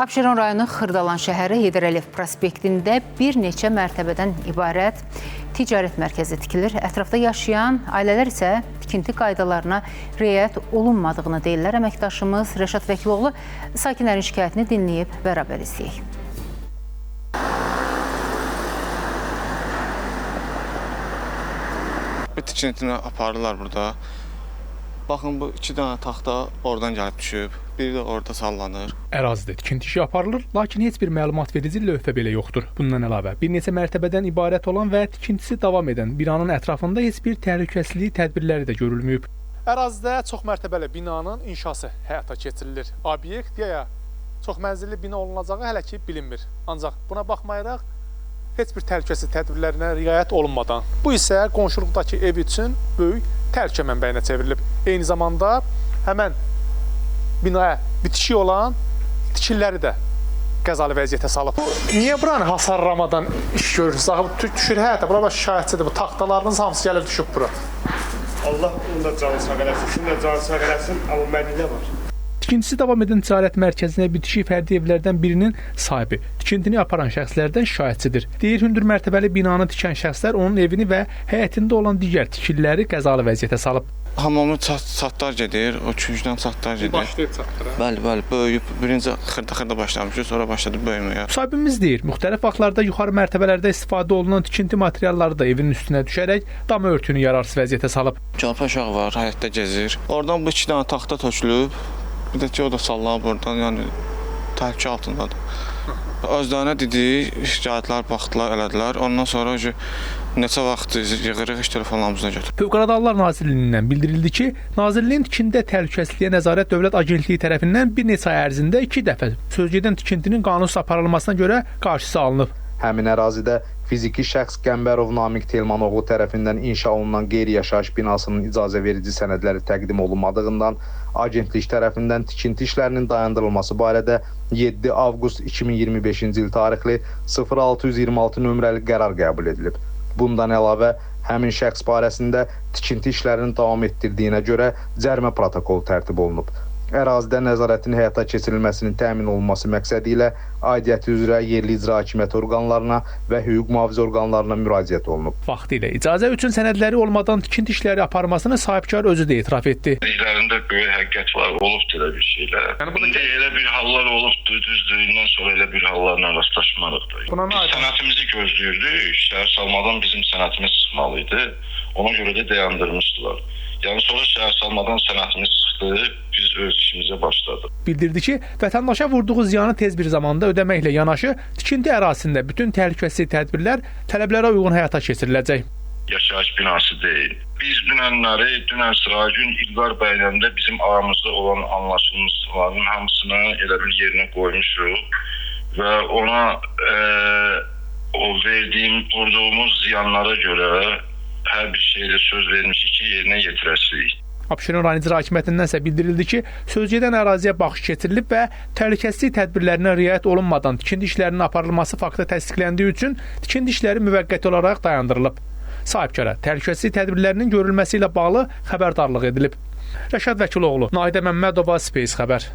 Abşeron rayonu Xırdalan şəhəri Heydər Əliyev prospektində bir neçə mərtəbədən ibarət ticarət mərkəzi tikilir. Ətrafda yaşayan ailələr isə tikinti qaydalarına riayət olunmadığını deyirlər. Əməkdaşımız Rəşad Vəkiloğlu sakinlərin şikayətini dinləyib, bərabər izləyək. Bir tikintini aparırlar burada. Baxın, bu iki dənə taxta oradan gəlib düşüb, biri də orada sallanır. Ərazidə tikinti işi aparılır, lakin heç bir məlumat verici lövhə belə yoxdur. Bundan əlavə, bir neçə mərtəbədən ibarət olan və tikintisi davam edən binanın ətrafında heç bir təhlükəsizlik tədbirləri də görülməyib. Ərazidə çox mərtəbəli binanın inşası həyata keçirilir. Obyekt ya çox mənzilli bina olunacağı hələ ki bilinmir. Ancaq buna baxmayaraq, heç bir təhlükəsizlik tədbirlərinə riayət olunmadan. Bu isə qonşuluqdakı ev üçün böyük təhlükə mənbəyinə çevrilib. Eyni zamanda həmən binaya bitişik olan tikililəri də qəzalı vəziyyətə salıb. Bu, niyə buranı hasarlamadan iş görürsünüz? Axı, düşür həyata, bura bax şikayətçidir. Bu taxtalarınız hamısı gəlib düşüb bura. Allah onun da canı sağ eləsin, sizin də canı sağ eləsin, amma mənə nə var? Tikintisi davam edən ticarət mərkəzinə bitişik fərdi evlərdən birinin sahibi tikintini aparan şəxslərdən şikayətçidir. Deyir, hündür mərtəbəli binanı tikən şəxslər onun evini və həyətində olan digər tikililəri qəzalı vəziyyətə salıb. Hamamı çatlar gedir, o küncdən çatlar gedir. Başlayıb çatdıra. Bəli, bəli, böyüyüb. Birinci xırda-xırda başlamışdı, sonra başladı böyüməyə. Sahibimiz deyir, müxtəlif vaxtlarda yuxarı mərtəbələrdə istifadə olunan tikinti materialları da evin üstünə düşərək dam örtüyünü yararsız vəziyyətə salıb. Körpə uşaq var, həyətdə gezir. Oradan bu iki dənə taxta tökülüb. Bir də ki, o da sallanıb oradan, yəni təhlükə altındadır. Özlərinə dedi, şikayətlər baxdılar, elədilər. Ondan sonra neçə vaxt yığırıq, heç telefonlarımızına götürür. Fövqəladə Hallar Nazirliyindən bildirildi ki, Nazirliyin tikintidə təhlükəsizliyə nəzarət Dövlət Agentliyi tərəfindən bir neçə ay ərzində 2 dəfə sözgedən tikintinin qanunsuz aparılmasına görə qarşısı alınıb. Həmin ərazidə fiziki şəxs Qəmbərov Namiq Telmanoğlu tərəfindən inşa olunan qeyri-yaşayış binasının icazə verici sənədləri təqdim olunmadığından agentlik tərəfindən tikinti işlərinin dayandırılması barədə 7 avqust 2025-ci il tarixli 0626 nömrəli qərar qəbul edilib. Bundan əlavə, həmin şəxs barəsində tikinti işlərinin davam etdirdiyinə görə cərimə protokolu tərtib olunub. Ərazidə nəzarətin həyata keçirilməsinin təmin olunması məqsədi ilə aidiyyəti üzrə yerli icra hakimiyyəti orqanlarına və hüquq mühafizə orqanlarına müraciət olunub. Vaxtilə icazə üçün sənədləri olmadan tikinti işləri aparmasını sahibkar özü də etiraf etdi. Dediklərində böyük həqiqət var, olubdur elə bir şeylər. Yəni, indi elə bir hallar olubdur, düzdür, indən sonra elə bir hallarla rastlaşmarıq da. Biz sənətimizi gözləyirdik, şəhər salmadan bizim sənətimiz çıxmalı idi, ona görə də dayandırmışdılar. Yəni sonra şəhər salmadan sənətimiz çıxdı, biz öz işimizə başladıq. Bildirdi ki, vətəndaşa vurduğu ziyanı tez bir zamanda ödəməklə yanaşı, tikinti ərazisində bütün təhlükəsizlik tədbirlər tələblərə uyğun həyata keçiriləcək. Yaşayış binası deyil. Biz dünənləri, dünən sıra gün İlqar bəylə də bizim aramızda olan anlaşılmaların hamısını elə bir yerinə qoymuşuq və ona o verdiyim, vurduğumuz ziyanlara görə hər bir şeydə söz vermişik ki, yerinə yetirəsirik. Abşeron rayon İcra Hakimiyyətindən isə bildirildi ki, sözgedən əraziyə baxış keçirilib və təhlükəsizlik tədbirlərinə riayət olunmadan tikinti işlərinin aparılması faktı təsdiqləndiyi üçün tikinti işləri müvəqqəti olaraq dayandırılıb. Sahibkara təhlükəsizlik tədbirlərinin görülməsi ilə bağlı xəbərdarlıq edilib. Rəşad Vəkiloğlu, Nahidə Məmmədova, Space Xəbər.